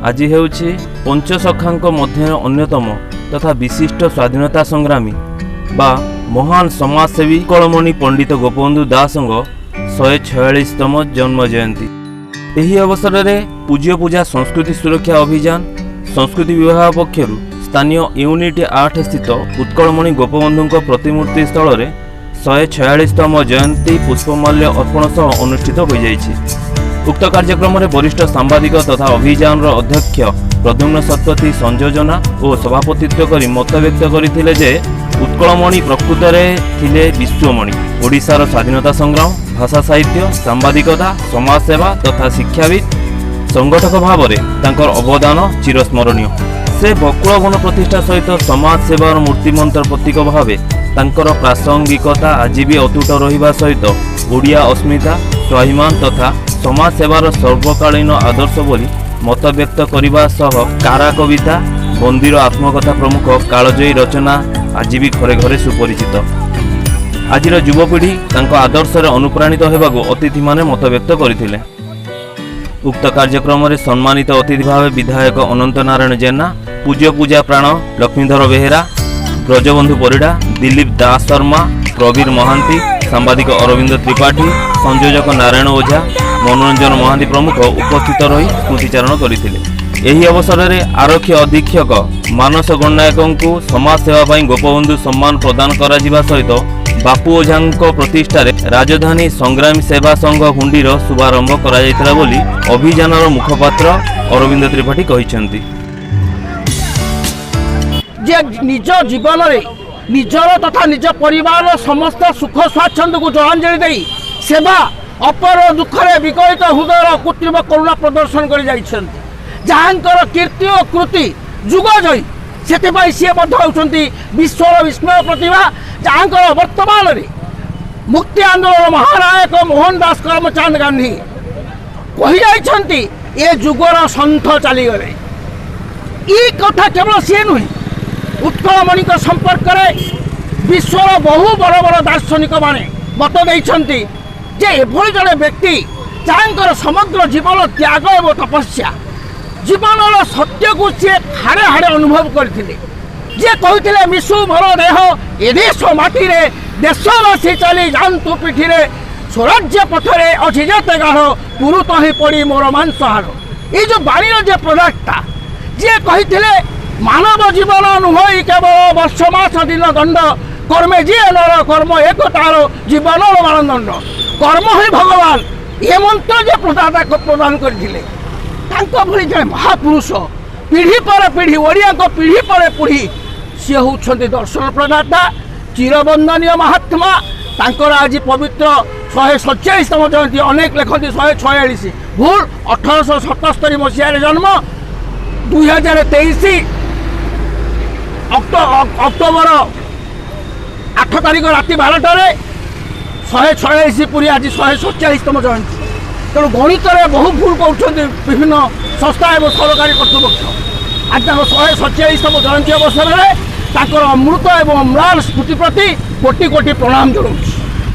ଆଜି ହେଉଛି ପଞ୍ଚସଖାଙ୍କ ମଧ୍ୟରେ ଅନ୍ୟତମ ତଥା ବିଶିଷ୍ଟ ସ୍ୱାଧୀନତା ସଂଗ୍ରାମୀ ବା ମହାନ ସମାଜସେବୀ ଉତ୍କଳମଣି ପଣ୍ଡିତ ଗୋପବନ୍ଧୁ ଦାସଙ୍କ 146ତମ ଜନ୍ମ ଜୟନ୍ତୀ। ଏହି ଅବସରରେ ପୂଜ୍ୟ ପୂଜା ସଂସ୍କୃତି ସୁରକ୍ଷା ଅଭିଯାନ ସଂସ୍କୃତି ବିଭାଗ ପକ୍ଷରୁ ସ୍ଥାନୀୟ ୟୁନିଟ୍ 8 ସ୍ଥିତ ଉତ୍କଳମଣି ଗୋପବନ୍ଧୁଙ୍କ ପ୍ରତିମୂର୍ତ୍ତି ସ୍ଥଳରେ 146ତମ ଜୟନ୍ତୀ ପୁଷ୍ପମାଲ୍ୟ ଅର୍ପଣ ସହ ଅନୁଷ୍ଠିତ ହୋଇଯାଇଛି। ଉକ୍ତ କାର୍ଯ୍ୟକ୍ରମରେ ବରିଷ୍ଠ ସାମ୍ବାଦିକ ତଥା ଅଭିଯାନର ଅଧ୍ୟକ୍ଷ ପ୍ରଦ୍ୟୁମ୍ନ ଶତପଥୀ ସଂଯୋଜନା ଓ ସଭାପତିତ୍ୱ କରି ମତବ୍ୟକ୍ତ କରିଥିଲେ ଯେ ଉତ୍କଳମଣି ପ୍ରକୃତରେ ଥିଲେ ବିଶ୍ୱମଣି। ଓଡ଼ିଶାର ସ୍ୱାଧୀନତା ସଂଗ୍ରାମ, ଭାଷା ସାହିତ୍ୟ, ସାମ୍ବାଦିକତା, ସମାଜସେବା ତଥା ଶିକ୍ଷାବିତ୍, ସଂଗଠକ ଭାବରେ ତାଙ୍କର ଅବଦାନ ଚିରସ୍ମରଣୀୟ। ସେ ବକୁଳ ବନ ପ୍ରତିଷ୍ଠା ସହିତ ସମାଜ ସେବାର ମୂର୍ତ୍ତିମନ୍ତ ପ୍ରତୀକ ଭାବେ ତାଙ୍କର ପ୍ରାସଙ୍ଗିକତା ଆଜି ବି ଅତୁଟ ରହିବା ସହିତ ଓଡ଼ିଆ ଅସ୍ମିତା, ସ୍ୱାଭିମାନ ତଥା ସମାଜ ସେବାର ସର୍ବକାଳୀନ ଆଦର୍ଶ ବୋଲି ମତବ୍ୟକ୍ତ କରିବା ସହ କାରା କବିତା, ବନ୍ଦୀର ଆତ୍ମକଥା ପ୍ରମୁଖ କାଳଜୟୀ ରଚନା ଆଜି ବି ଘରେ ଘରେ ସୁପରିଚିତ। ଆଜିର ଯୁବପିଢ଼ି ତାଙ୍କ ଆଦର୍ଶରେ ଅନୁପ୍ରାଣିତ ହେବାକୁ ଅତିଥିମାନେ ମତବ୍ୟକ୍ତ କରିଥିଲେ। ଉକ୍ତ କାର୍ଯ୍ୟକ୍ରମରେ ସମ୍ମାନିତ ଅତିଥି ଭାବେ ବିଧାୟକ ଅନନ୍ତ ନାରାୟଣ ଜେନା, ପୂଜ୍ୟ ପୂଜା ପ୍ରାଣ ଲକ୍ଷ୍ମୀଧର ବେହେରା, ବ୍ରଜବନ୍ଧୁ ପରିଡ଼ା, ଦିଲ୍ଲୀପ ଦାସ ଶର୍ମା, ପ୍ରବୀର ମହାନ୍ତି, ସାମ୍ବାଦିକ ଅରବିନ୍ଦ ତ୍ରିପାଠୀ, ସଂଯୋଜକ ନାରାୟଣ ଓଝା, ମନୋରଞ୍ଜନ ମହାନ୍ତି ପ୍ରମୁଖ ଉପସ୍ଥିତ ରହି ସ୍ମୃତିଚାରଣ କରିଥିଲେ। ଏହି ଅବସରରେ ଆରକ୍ଷୀ ଅଧୀକ୍ଷକ ମାନସ ଗଡ଼ନାୟକଙ୍କୁ ସମାଜସେବା ପାଇଁ ଗୋପବନ୍ଧୁ ସମ୍ମାନ ପ୍ରଦାନ କରାଯିବା ସହିତ ବାପୁ ଓଝାଙ୍କ ପ୍ରତିଷ୍ଠାରେ ରାଜଧାନୀ ସଂଗ୍ରାମୀ ସେବା ସଂଘ ହୁଣ୍ଡିର ଶୁଭାରମ୍ଭ କରାଯାଇଥିଲା ବୋଲି ଅଭିଯାନର ମୁଖପାତ୍ର ଅରବିନ୍ଦ ତ୍ରିପାଠୀ କହିଛନ୍ତି। ଯେ ନିଜ ଜୀବନରେ ନିଜର ତଥା ନିଜ ପରିବାରର ସମସ୍ତ ସୁଖ ସ୍ୱାଚ୍ଛନ୍ଦ୍ୟକୁ ଜଳାଞ୍ଜଳି ଦେଇ ସେବା, ଅପର ଦୁଃଖରେ ବିଗଳିତ ହୃଦୟର କୃତ୍ରିମ କରୁଣା ପ୍ରଦର୍ଶନ କରି ଯାଇଛନ୍ତି, ଯାହାଙ୍କର କୀର୍ତ୍ତି ଓ କୃତି ଯୁଗଜୟୀ, ସେଥିପାଇଁ ସିଏ ମଧ୍ୟ ହେଉଛନ୍ତି ବିଶ୍ୱର ବିସ୍ମୟ ପ୍ରତିଭା, ଯାହାଙ୍କର ବର୍ତ୍ତମାନରେ ମୁକ୍ତି ଆନ୍ଦୋଳନ ମହାନାୟକ ମୋହନ ଦାସ କରମଚାନ୍ଦ ଗାନ୍ଧୀ କହିଯାଇଛନ୍ତି, ଏ ଯୁଗର ସନ୍ଥ ଚାଲିଗଲେ। ଏଇ କଥା କେବଳ ସିଏ ନୁହେଁ, ଉତ୍କଳମଣିଙ୍କ ସମ୍ପର୍କରେ ବିଶ୍ୱର ବହୁ ବଡ଼ ବଡ଼ ଦାର୍ଶନିକମାନେ ମତ ଦେଇଛନ୍ତି ଯେ ଏଭଳି ଜଣେ ବ୍ୟକ୍ତି ଯାହାଙ୍କର ସମଗ୍ର ଜୀବନ ତ୍ୟାଗ ଏବଂ ତପସ୍ୟା, ଜୀବନର ସତ୍ୟକୁ ସିଏ ହାଡ଼େ ହାଡ଼େ ଅନୁଭବ କରିଥିଲେ। ଯିଏ କହିଥିଲେ, ମିଶୁ ମୋର ଦେହ ଏ ଦେଶ ମାଟିରେ, ଦେଶବାସୀ ଚାଲି ଯାଆନ୍ତୁ ପିଠିରେ, ସ୍ୱରାଜ୍ୟ ପଥରେ ଅଛି ଯେତେ ଗାଢ଼, ପୁରୁତ ହିଁ ପଡ଼ି ମୋର ମାଂସ ହାଡ଼। ଏଇ ଯେଉଁ ବାଣୀର ଯେ ପ୍ରଦାତା, ଯିଏ କହିଥିଲେ, ମାନବ ଜୀବନ ନୁହଁ କେବଳ ବର୍ଷ ମାସ ଦିନ ଦଣ୍ଡ, କର୍ମେ ଯିଏ ନର କର୍ମ ଏକ ତାର ଜୀବନର ମାନଦଣ୍ଡ, କର୍ମ ହିଁ ଭଗବାନ, ଏ ମନ୍ତ୍ର ଯେ ପ୍ରଦାତା ପ୍ରଦାନ କରିଥିଲେ, ତାଙ୍କ ଭଳି ଜଣେ ମହାପୁରୁଷ ପିଢ଼ି ପରେ ପିଢ଼ି, ଓଡ଼ିଆଙ୍କ ପିଢ଼ି ପରେ ପିଢ଼ି ସିଏ ହେଉଛନ୍ତି ଦର୍ଶନ ପ୍ରଦାତା, ଚିରବନ୍ଦନୀୟ ମହାତ୍ମା। ତାଙ୍କର ଆଜି ପବିତ୍ର 147ତମ ଜୟନ୍ତୀ। ଅନେକ ଲେଖନ୍ତି 146, ଭୁଲ। 1877 ମସିହାରେ ଜନ୍ମ, 2023 ଅକ୍ଟୋବର 8 ତାରିଖ ରାତି 12ଟାରେ 146 ପୁରୀ ଆଜି 147ତମ ଜୟନ୍ତୀ। ତେଣୁ ଗଣିତରେ ବହୁ ଭୁଲ କରୁଛନ୍ତି ବିଭିନ୍ନ ସଂସ୍ଥା ଏବଂ ସରକାରୀ କର୍ତ୍ତୃପକ୍ଷ। ଆଜି ତାଙ୍କ 147ତମ ଜୟନ୍ତୀ ଅବସରରେ ତାଙ୍କର ଅମୃତ ଏବଂ ଅମ୍ଳାନ ସ୍ମୃତି ପ୍ରତି କୋଟି କୋଟି ପ୍ରଣାମ ଜଣାଉଛି।